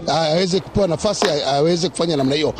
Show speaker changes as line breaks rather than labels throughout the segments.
Aweze kupewa nafasi aweze kufanya namna hiyo.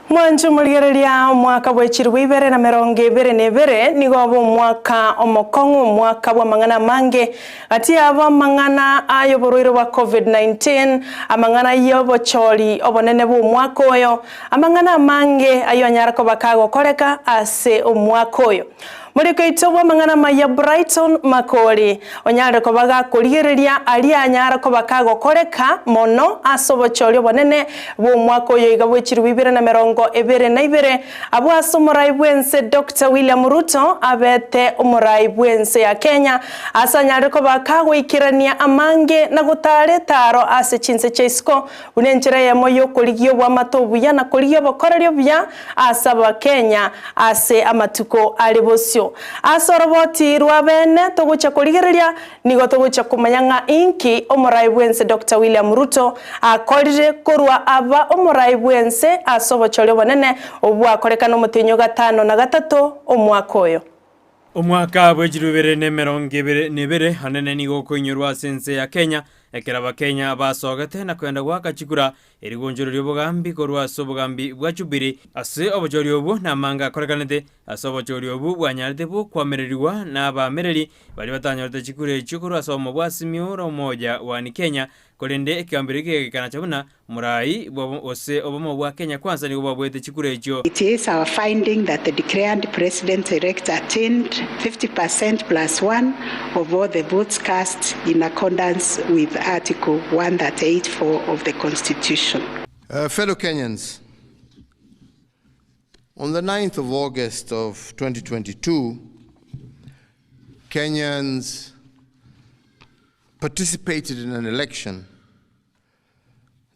Mwanche omorigereria omwaka bwe chilifu ibere na merongo ebere na ebere nigo obe omwaka omokong'u, omwaka bw'amang'ana amange, gati yabo amang'ana ay'oborwaire bwa Covid-19, amang'ana y'obochori obonene bw'omwaka oyo, amang'ana amange ayio anyare koba kagokoreka ase omwaka oyo. Moriko oito bw'amang'ana amaya Brighton Makori onyare koba gakorigereria aria anyare koba kagokoreka mono ase obochori obonene bw'omwaka oyo iga bwe chilifu 2022, abwo ase omorai bw'ense Doctor William Ruto abete omorai bw'ense ya Kenya ase anyare koba kagoikerania amange na gotaara etaaro ase chinse chia isiko buna enchera eyemo y'okorigia oboamate obuya na korigia obokoreri obuya ase Abakenya ase amatuko are bosio. Ase oroboti rwa bene togochia korigereria, nigo togochia komanya ng'a inki omorai bw'ense Doctor William Ruto akorire korwa aba omorai bw'ense ase obochori obonene obwakorekana omotienyi o gatano na gatato omwaka oyo.
Omwaka bwe chirubere na emerongo ebere na ebere anene nigo okoinyorwa ase ense ya Kenya, ekero Abakenya basogete na koenda goaka chikura Erigunchoro ri'obogambi korwa ase obogambi bwa Jubili. Ase obochori obwo namanga akorekanete, ase obochori obwo bwanyarete bw'okoamererigwa n'abaamereri baria batanyorete chikura echio korwa ase obomo bwa Simiyu na Umoja One Kenya, korende ekegambero eke gekanacha buna morai bw'obomo gose obomo bwa Kenya Kwanza nigo bwabuete chikura echio.
It is our finding that the declared President-elect attained 50 percent plus one of all the votes cast in accordance with Article 138.4 of the Constitution.
Fellow Kenyans, on the 9th of August of 2022, Kenyans participated in an election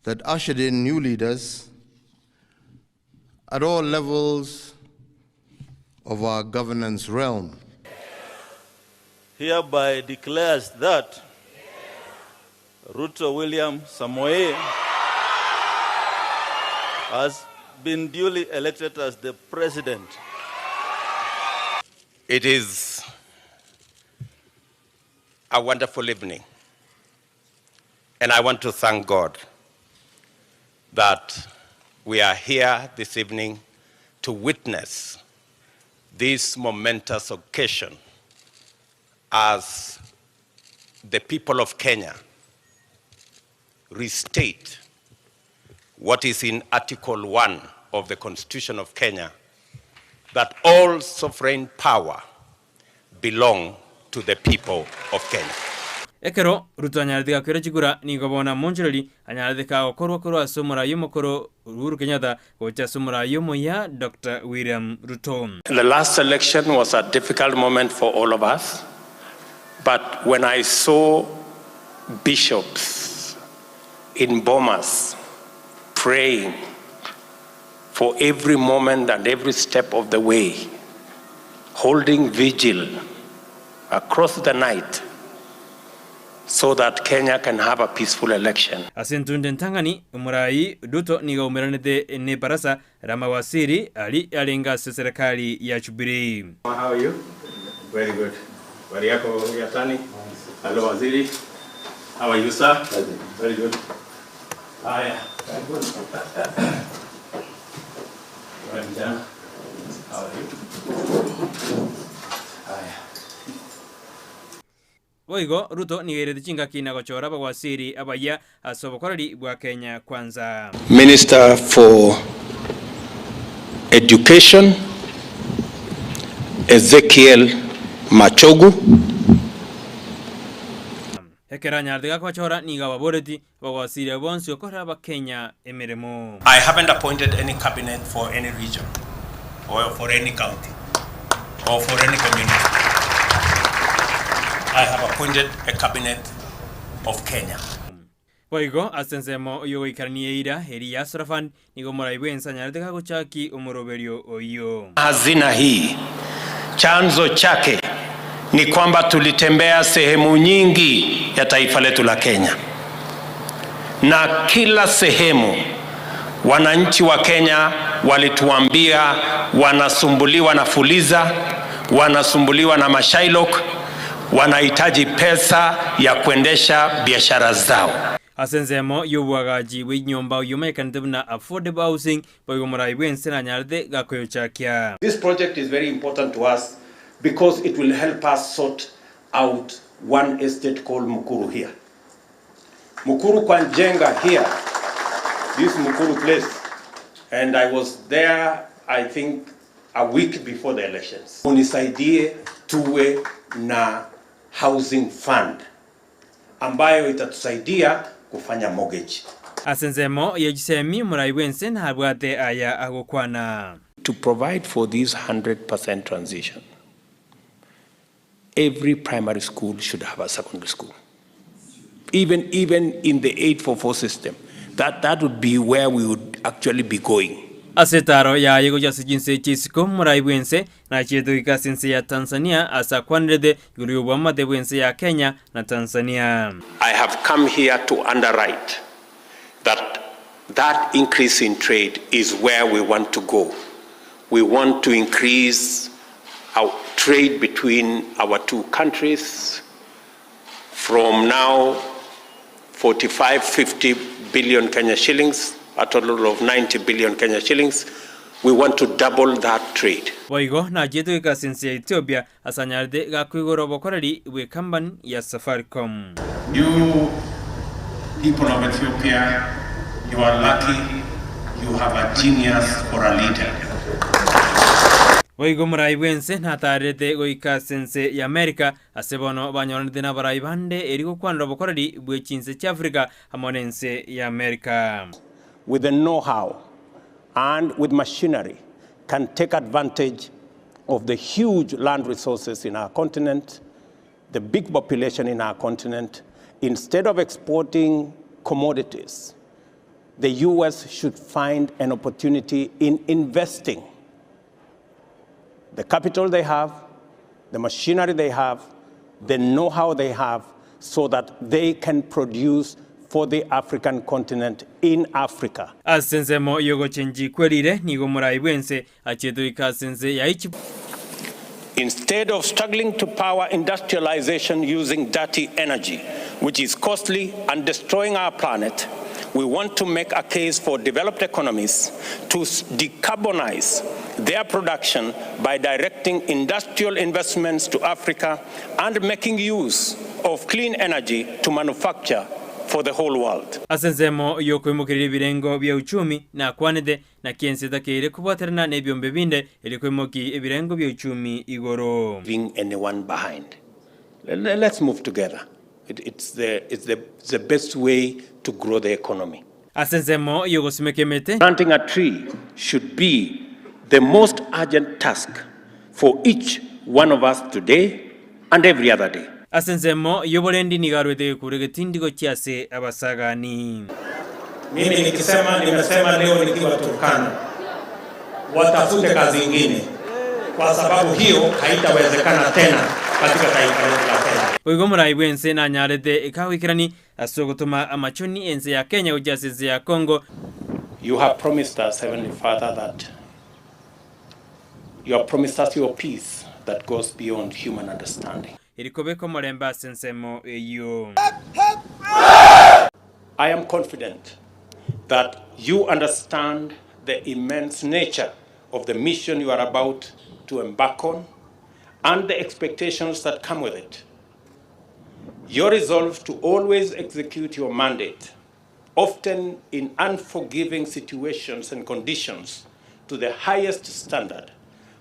that ushered in new leaders at all levels of our governance realm.
Hereby declares that Ruto William Samoei has been duly elected as the president.
It is a wonderful evening. And I want to thank God that we are here this evening to witness this momentous occasion as the people of Kenya restate what is in Article 1 of the Constitution of Kenya that all sovereign power belong to the people of Kenya.
Ekero Ruto anyarete gakwera chikura, nigo bono amonchoreri anyarete kagokorwa korwa ase omorai omokoro Uhuru Kenyatta gocha ase omorai omoyia Doctor William Ruto.
The last election was a difficult moment for all of us, but when I saw bishops in Bomas praying for every moment and every step of the way, holding vigil across the night so that Kenya can have a peaceful election.
Ase entunde entang'ani, omorai Ruto nigo aumeranete nebarasa Ramawasiri aria arenge ase serekari ya Jubilee.
How are you? Very good. Habari yako Yatani? Hello Waziri. How are you sir? Very good. Haya. Habari mchana. How are you? Haya.
Boigo Ruto nigo airete chingaki na gochora abawaziri abayia ase obokoreri bwa Kenya Kwanza.
Minister for Education Ezekiel Machogu.
Ekero anyarete gakochora nigo ababoreti abawaziri abwo bonsi gokora Abakenya emeremo.
I haven't appointed any cabinet for any region or for any county or for any community. I have appointed a cabinet of Kenya.
Boigo ase ensemo y'ogoikerania eira eria ya Surafan, nigo omorai bw'ense anyarete gagochaki omoroberio oyio.
Hazina hii chanzo chake ni kwamba tulitembea sehemu nyingi ya taifa letu la Kenya, na kila sehemu wananchi wa Kenya walituambia wanasumbuliwa na Fuliza, wanasumbuliwa na mashailok, wanahitaji pesa ya kuendesha biashara zao.
Ase ensemo y'oboagachi bwe chinyomba oyio omanyekanete buna Affordable Housing, boigo omorai bw'ense nanyarete gakoyochakia.
This project is very important to us because it will help us sort out one estate called Mukuru here. Mukuru kwa Njenga here, this Mukuru place, and I was there I think a week before the elections. Munisaidie tuwe na housing fund ambayo itatusaidia kufanya mortgage.
Ase ensemo ye chisemi omorai bw'ense nabwate aya agokwana.
To provide for this 100% transition, every primary school should have a secondary school. Even, even in the 844 system, that, that would be where we would actually be going.
Ase etaro yaye gochia ase chinse chia isiko, omorai bw'ense nachiete goika ase ense ya Tanzania ase akwanerete igoro y'oboamate bw'ense ya Kenya na Tanzania.
I have come here to underwrite that that increase in trade is where we want to go. We want to increase our trade between our two countries from now 45, 50 billion Kenya shillings, a total of 90 billion Kenya shillings. We want to double that trade.
Boigo nachiete goika ase ense ya Ethiopia ase anyarete gakoigora obokoreri bw'ekambani ya Safaricom.
You people of Ethiopia, you are lucky you have a genius for a leader.
Boigo omorai bw'ense natarerete goika ase ense ya Amerika ase bono banyoranete nabarai bande erio gokwanera obokoreri bwe chinse chia Africa amo nense ya Amerika.
With the know-how and with machinery can take advantage of the huge land resources in our continent, the big population in our continent. Instead of exporting commodities, the US should find an opportunity in investing the capital they have, the machinery they have, the know-how they have, so that they can produce for the African continent in Africa.
Ase ensemo y'ogochenchi kwerire nigo omorai bw'ense achiete goika ase ense ya Egypt.
Instead of struggling to power industrialization using dirty energy, which is costly and destroying our planet, we want to make a case for developed economies to decarbonize their production by directing industrial investments to Africa and making use of clean energy to manufacture for the whole world.
Ase ensemo y'okoimokereria ebirengo bia uchumi nakwanete, naki ense etakeire kobwaterana nebiombe binde erio koimokia ebirengo bia uchumi igoro.
Leaving anyone behind. Let's move together. It's the, it's the, it's the best way to grow the economy.
Ase ensemo y'ogosimeka emete.
Planting a tree should be the most urgent task for each one of us today and every other day.
Ase ensemo y'oborendi nigo arwete gekure getindi gochia ase abasagani.
Mimi nikisema nimesema leo nikiwa Turkana, watafute kazi ingine, kwa sababu hiyo haitawezekana tena katika taifa letu la Kenya.
Boigo omorai bw'ense nanyarete ekagoikerani ase ogotoma amachoni ense ya Kenya gochia ase ense ya Congo.
You have promised us, Heavenly Father, that you have promised us your peace that goes beyond human understanding.
Eri kobeka omorembe ase ensemo eyio.
I am confident that you understand the immense nature of the mission you are about to embark on and the expectations that come with it. Your resolve to always execute your mandate, often in unforgiving situations and conditions, to the highest standard,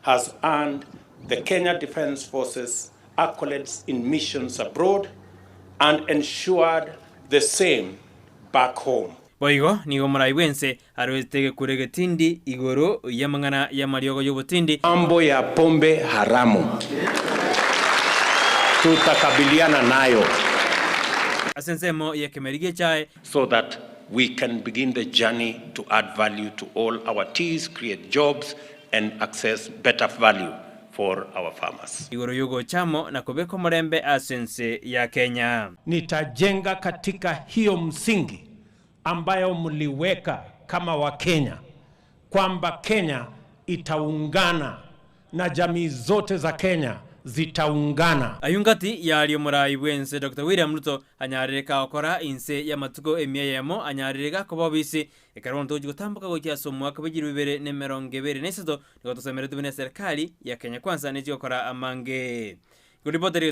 has earned the Kenya Defence Forces accolades in missions abroad and ensured the same back home.
Boigo nigo omorai bw'ense arwete gekure getindi igoro y'amang'ana y'amariogo y'obotindi.
Mambo ya pombe haramu tutakabiliana nayo.
Ase ensemo y'ekemeri gi'echae.
So that we can begin the journey to add value to all our teas, create jobs, and access better value for our farmers.
Igoro y'ogocha amo na kobeka omorembe ase ense ya Kenya.
Nitajenga katika hiyo msingi ambayo mliweka kama Wakenya kwamba Kenya itaungana na jamii zote za Kenya zitaungana.
Ayio ngati yaria omorai bw'ense Doctor William Ruto anyarire kagokora inse y'amatuko emia eyemo anyarire gakoba obisi ekero bono togochia gotamboka gochia ase omwaka bwe chilifu ibere na emerongo ebere na isato nigo tosemeretwe buna eserikali ya Kenya Kwanza nechia gokora amange. Igoro ripoti eri.